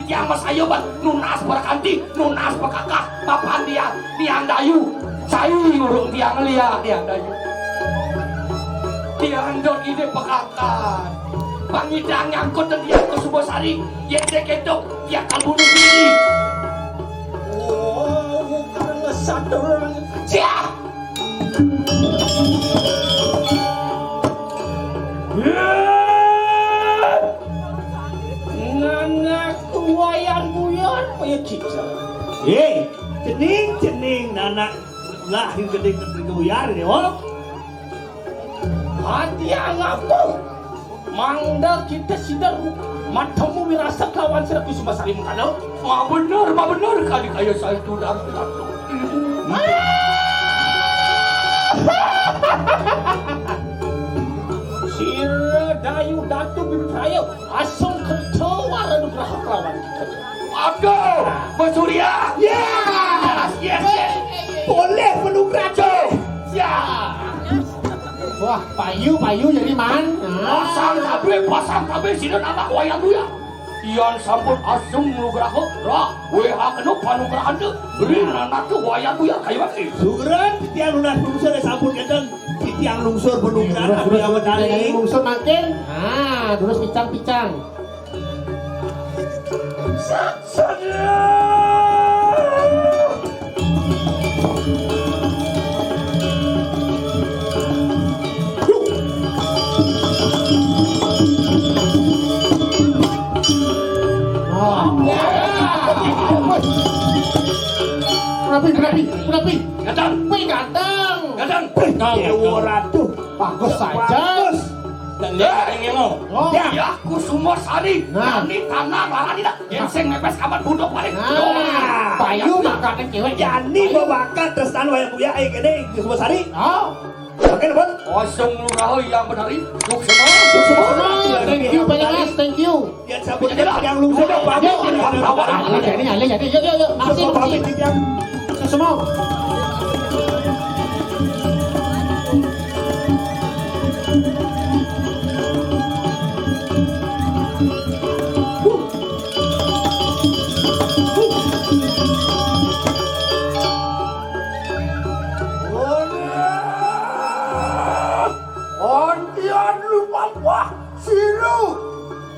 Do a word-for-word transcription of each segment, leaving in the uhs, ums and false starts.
Tiang masayuban nunas prakanti, nunas pakakah, mapan tiang Niang Dayu. Sai urung tiang liak Niang Dayu. Tiang dot ide pakakan. Pangidang nyangkut dan tiang ke Sumosari, yén kéto, tiang kal bunuh diri. Oh, karena sadar. Siap. Nanak Wayan Buyar, kaya cicak. Hei, cening, cening, nanak lahir gedé negeri Buyar, ya, wong. Hati angapa? Mangda kita sida matemu wirasa kelawan sira Kusumasari mengkana. Mabener, mabener kadi kaya saya tudang. Sira Dayu Datu Bipraya asung kerta wara nugraha kelawan kita. Aduh, Mas Surya. Yes, yes, yes. Boleh menugraha. Siap. Wah, payu, payu jadi man. Nah. Pasang kabeh, pasang kabeh, sira anak Wayan Buyar. Yan sampun asung nugraha, rah, wéhakena panugrahan, beri nanaka Wayan Buyar kayuwati. Surat titiang nunas lungsur, sampun kénten titiang lungsur panugrahan. Terus, terus, abdi awedane. Lungsur mangkin. Nah, terus picang-picang. Rapi, rapi, rapi. Ganteng. Wih, ganteng. Ganteng. Wih, Dewa Ratu. Bagus saja. Bagus. Dan dia yang ngomong. Oh. Ya. Ya, Kusuma Sari. Nah. Ini tanah marani dah. Yén sing mepes kapan budok balik. Nah. Payu makanan cewek. Yani babakat tresnan wayang kuya, eh, kene, Kusuma Sari. Oh. Oke, Bos. Kosong lu kau yang benari. Suksma. Suksma. Thank you, Pak Yakas. Thank you. Yang sabut yang lu sudah bangun. Ayo, jadi, ayo, jadi. Yuk, yuk, yuk. Aksi, aksi. Semua. Antian lu papah siru.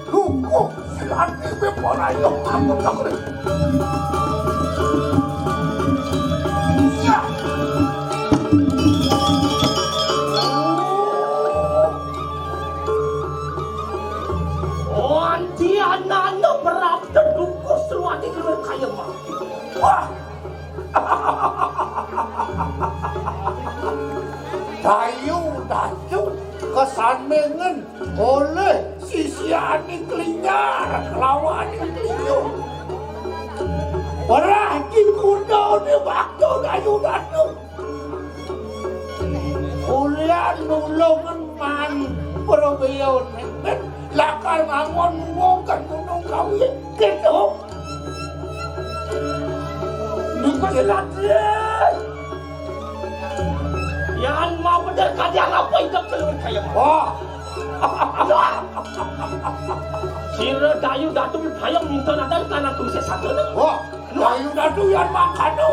Kukuh, silati, beporayo, aku takut. Ya. Anti anana berabda dukus luati kena kaya mah. Wah. Dayu, dayu, kesandingan. Oleh sisiané Klinyar kelawan Klinyung. Perah di kuda di waktu kayu datu. Ulian nulungan man perbeon mepet lakar ngangon ngongkan gunung kawi gitu. Duka silat. Yan mau bener kadi apa idep keluar kaya. Wah. Sira Dayu Datu payung minta nadar kana tung sesatene. Wah, Dayu Datu yan mangkana.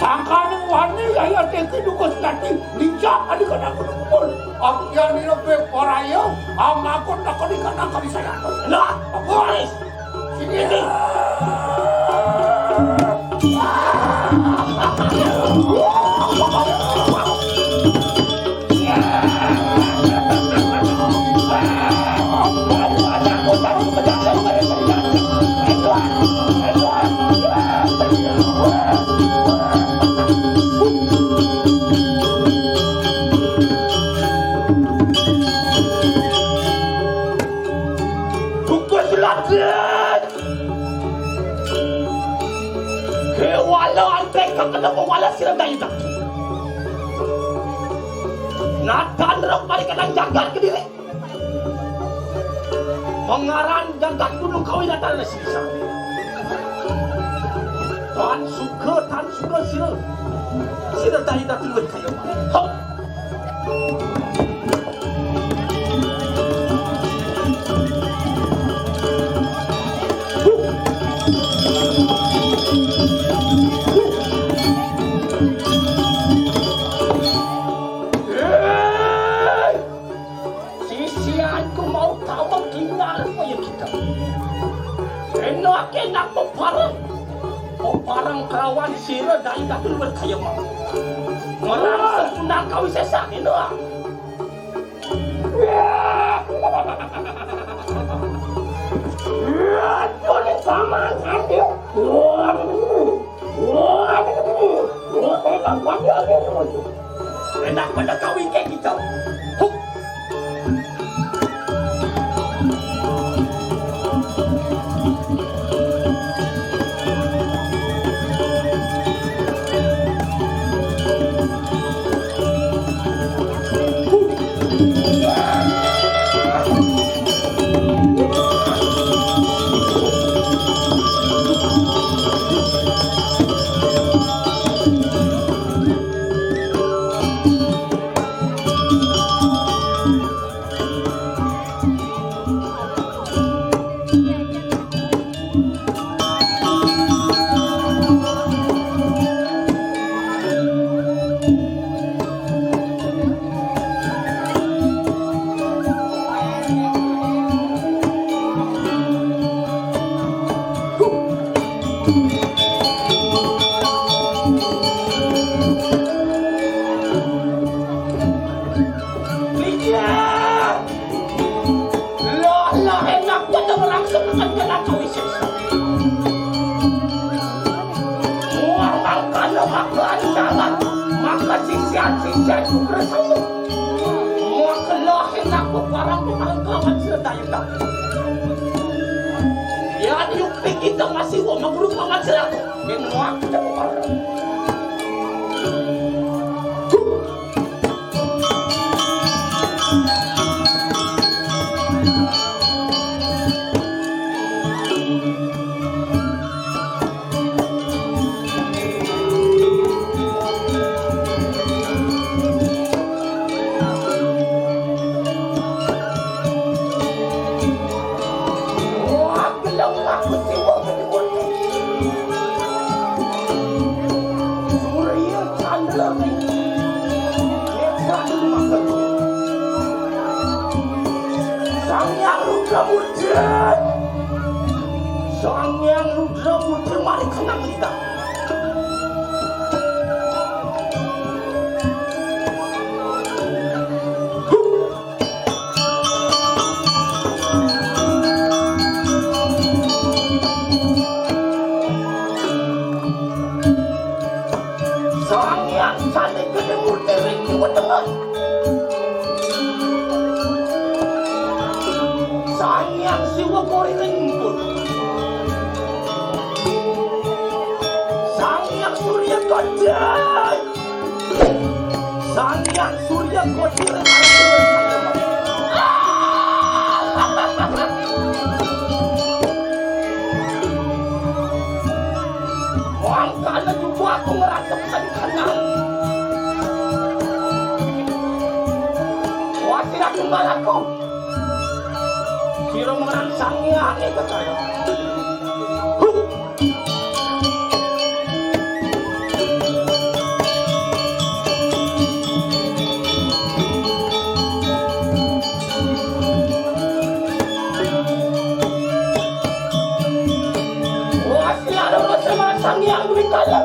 Sangkane wani yaya teki dukus dati. Lincah adi kana kudu kubul. Apian ira pe paraya. Amakut takoni kana kami saya. Nah, boris. Kukus lagi. Kewala antek kakena mawala sira dayuh. Natan rok mari kadang jagat kediri. Pengaran jagat gunung kawi natan sisa. Tan suka, tan suka sira. Sira dayuh datu luwih kaya. Hop. Hei! Sisianku mau tawag kingal ko ya kita. Enak-enak peparang. Peparang kelawan sira dari Datul berkaya mau. Merang sepunang kau sesa ini lah. Aduh, ini paman, aduh. Enak pada kawin kayak gitu. Huh. Lah, lah, enak pada orang senengan kena kawin sesa. Wah, mangkana maka andalan, maka sisian-sisian ku bersama. Wah, lah, enak beparang beparang kawan serta yuta. Ya, diupik kita masih wa maguru kawan serta. Enak kita beparang. Wah, gelem aku siwa gede murni. Surya Chandra ning. Nek sadurung makan. Sang Hyang Rudra Murja. Sang Hyang Rudra Murja mari kenang lita. Sang Hyang Candi Gede Murti ring kiwa tengah. Sang Hyang Siwa Kori ring empun. Sang Hyang Surya Kaca. Sang Hyang Surya Kodir. Mangkana juga aku ngerasa kesenangan. Wah, tidak kembali aku. Sira mengenang Sang Hyang itu kaya. Huh. Wah, sira lurus sama Sang Hyang Dwikala.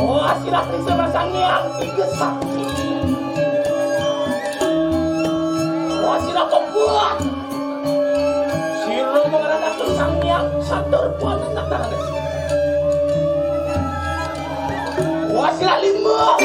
Wah, sira sama Sang Hyang Tiga Sakti. Wah, sira kebuah. Sira mengeranakkan Sang Hyang Satur Buana Natara. Wah, sila lima.